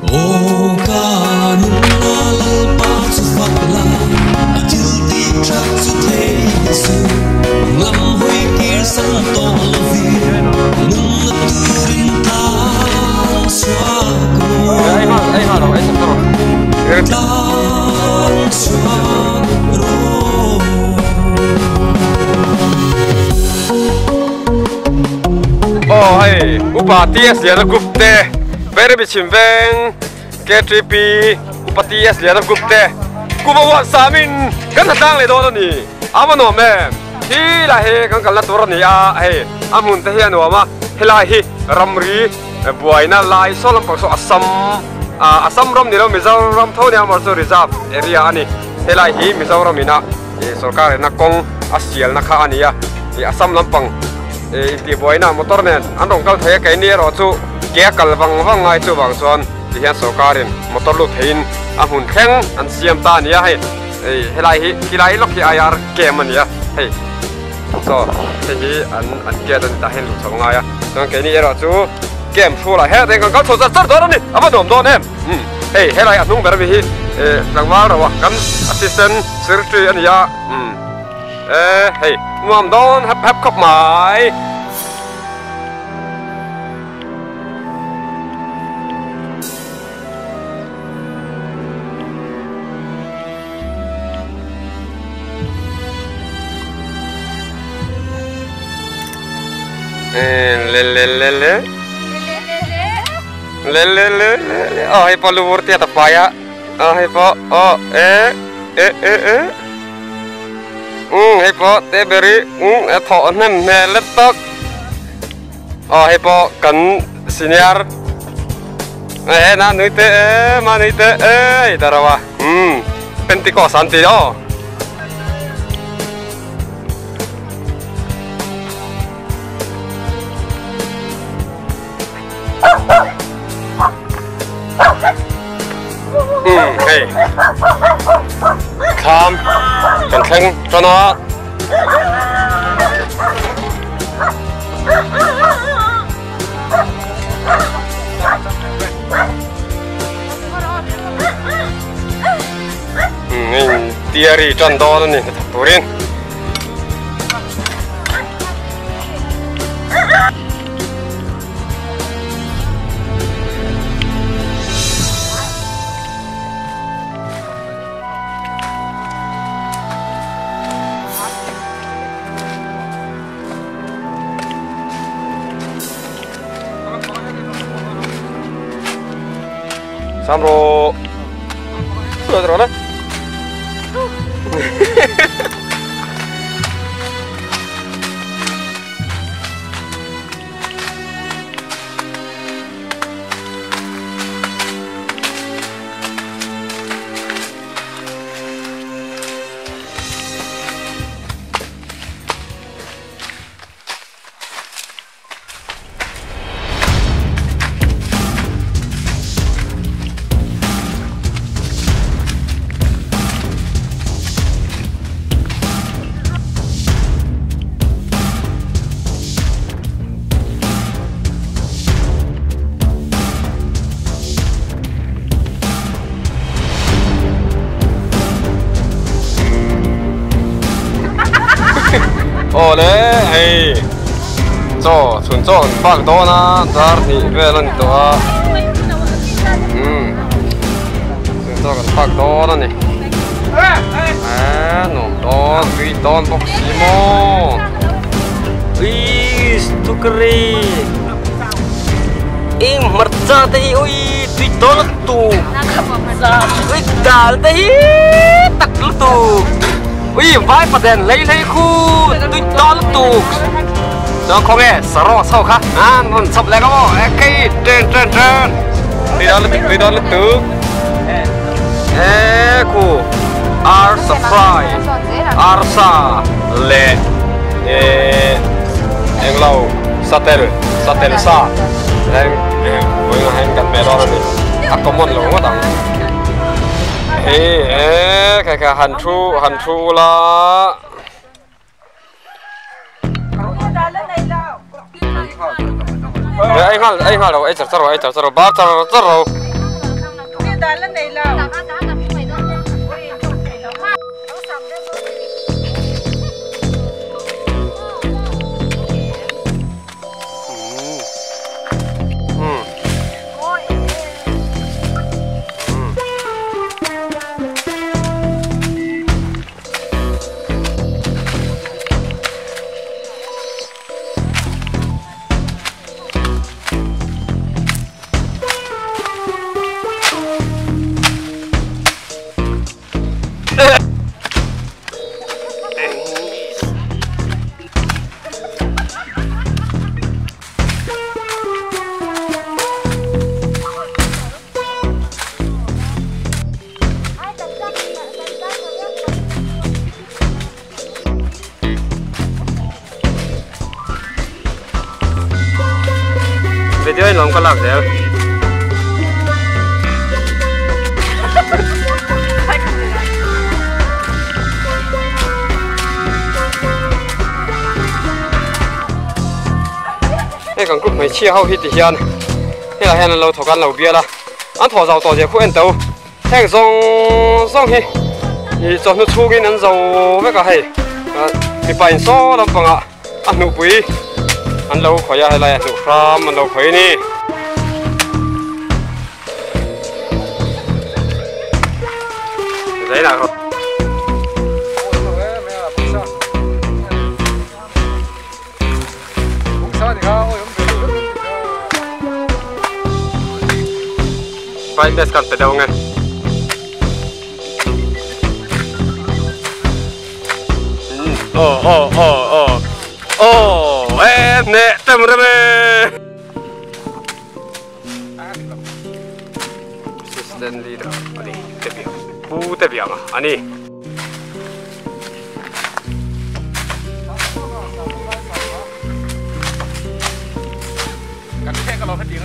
Aw ka nunna Lalpa chu fak la, a thil tih that chu thei suh. Ngam hawi kir san tawh lovin, nunna turin tlan chhuak rawh. Tlan chhuak rawh. Aw hei upa TS Liana Group te Bairabi chhim veng KTP upa TS Liana Group te Kuva huan samin kan hna tlang leh dawn a ni a va nuam em hi lai hi kan kalna tur a ni a hei a hmun te hi a nuam a helai hi ramri buaina lai saw lampang saw Assam ah Assam ram ni lo Mizoram tho nia amaherawhchu reserve area a ni helai hi Mizoram ina Sorkar ina kawng a sialna kha a ni a, ih Assam lampang ih intihbuaina motor nen an rawn kal thei a, keini erawh chu ke a kal vang vang ngai chuvang chuan ti hian sorkarin motor lut theiin a hmun thleng an siam ta a ni a, hei ih helai hi khilai lawk hi IR camp a ni a, hei chaw hei hi an an gate a ni tah hian luh chho ngai a, chuan keini erawh chu camp hrulah hetah hian kan kal chho char char dawn a ni, a va nuam dawn em, umm hei helai a hnung ber ami hi ih tlangval rauh a kan assistant. Secretary a ni a umm e hei nuam dawn hep hep khawp mai. Le le le le le le le le aw hei pawh lu vur tiat a fai a. A hei pawh aw e e e e umm hei pawh te beri umm a thawh hnem hmel let tawk aw hei pawh kan senior e na nui te e ma nui te e hei ta ro a umm pentecost an ti aw. Hei thlam kan thleng tan a theory tan dawn a ni hnathawk turin. Samro. Sudah terus. Awle hei chaw chhun chaw an fak dawn a dar hnih vel a ni tawh a umm chhun chaw kan fak dawn a ni eee nuam dawn tui dawn bawk si maw Uiiss tukri eng hmarcha te hi ui tui dawn lutuk ui dal te hi tak lutuk ui vai paden hlei hlei khu tui dawn lutuk chuan khawnge saraw chho kha an rawn chhawp leh ka maw ekei ṭen ṭen ṭen tui dawn lutuk tui dawn lutuk eee khu arsa fry arsa leh eee englo satel satel sa eng vawiin ah hian kan hmeh dawn a ni a common lo ngawt ang hei eee kha kha han thu han thu ula. Ei nghal ei nghal lo ei char char ro ei char char ro bar char char ro. Video in lawm ka lak zel. Hei kan group hmeichhia ho hi ti hian helai hian an lo thawk a an lo bial a an thaw zau tawh zia khu en to heng zawng zawng hi ih chawhnu chhungin an zo vek a hei mipa in saw lampangah a hnuhpui an lo khawih a helai a hnuh hram an lo khawih a ni. Brightness kan pe deuh ange. Aw aw aw aw aw e hneh tem rem e. Assistant leader ani te biang pu te biang ani.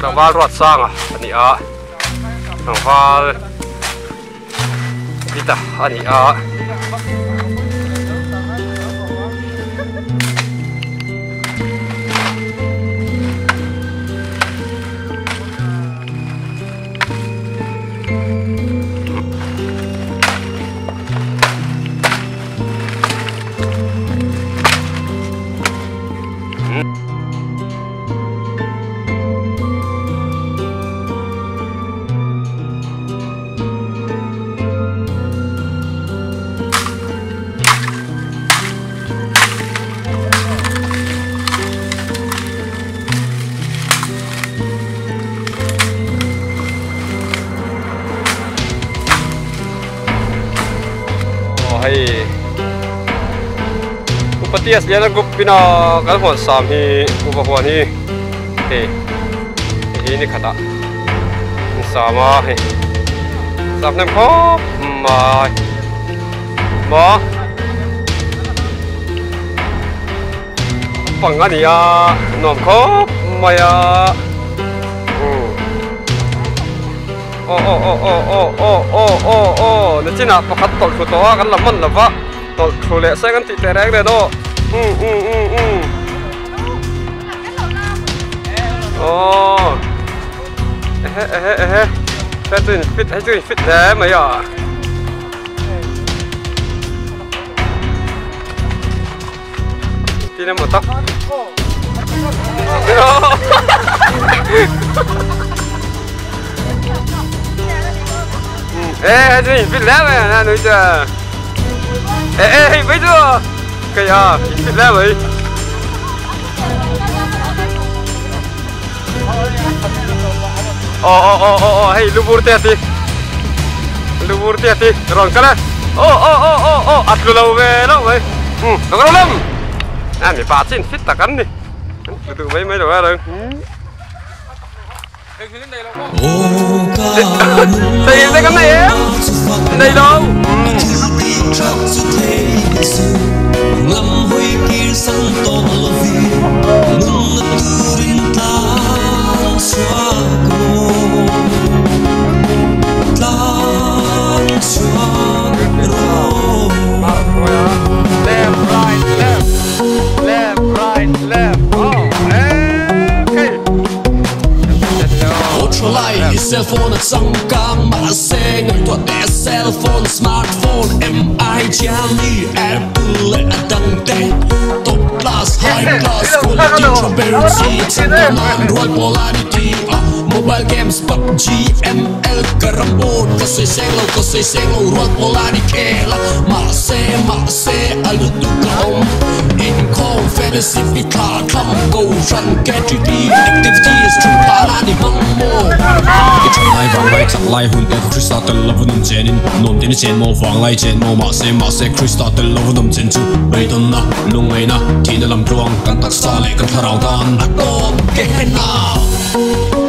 Tlangval ruat sanga a ni a tlangval Vita a ni a. Hei Upatias lian a group pina kan huan sam hi upa huan hi hei hei ni khatah an sam a hei sam hnem khawp mai maw pang a ni a nuam khawp mai a Aw aw aw aw aw aw aw aw aw nachinah pakhat tawlh thlu tawh a kan la hman lo va tawlh thlu leh se kan tih teh reng nen aw um um um um aw ehe ehe ehe hei chu in fit hei chu in fit hle mai a tin emaw tak ê hei chu in fit hle mai a nui chu ê ê hei mấy chu kei a in fit hle mai aw aw aw aw aw hei lubur te a ti lubur te a ti rawn kal e aw aw aw aw aw a tlu lo ve lo mai umm ka lo lam a mipa chin fit tak an ni an tlu duh mai mai lo a reng thei te kan nei em nei lo Left, right, left, left, right, left. Oh, okay. Aw tha lai i cell phone a changkang. Changkang mahse ngaihtuah teh cell phone, smart phone, MI, Xiaomi, Apple leh a dang te. Top class, high class, quality tha ber chi changkang nan rual pawl a ni ti a. Mobile games, PUBG, ML, carrom board ka sawi seng lo, ka sawi seng lo rual pawl a ni khel a. Mahse, mahse a lutuk a awm. Inkhawm, fellowship i thla thlam, kohhran, KTP, activities thu phah a ni hmang maw? I tha lai vang lai chak lai hun te Krista tel lova nawm chenin nuam tin i chen maw vang lai chen maw mahse mahse Krista tel lova nawm chen chu beidawnna lungngaihna thihna lam tluang kan taksa leh kan thlarau tan a tawp Gehenna.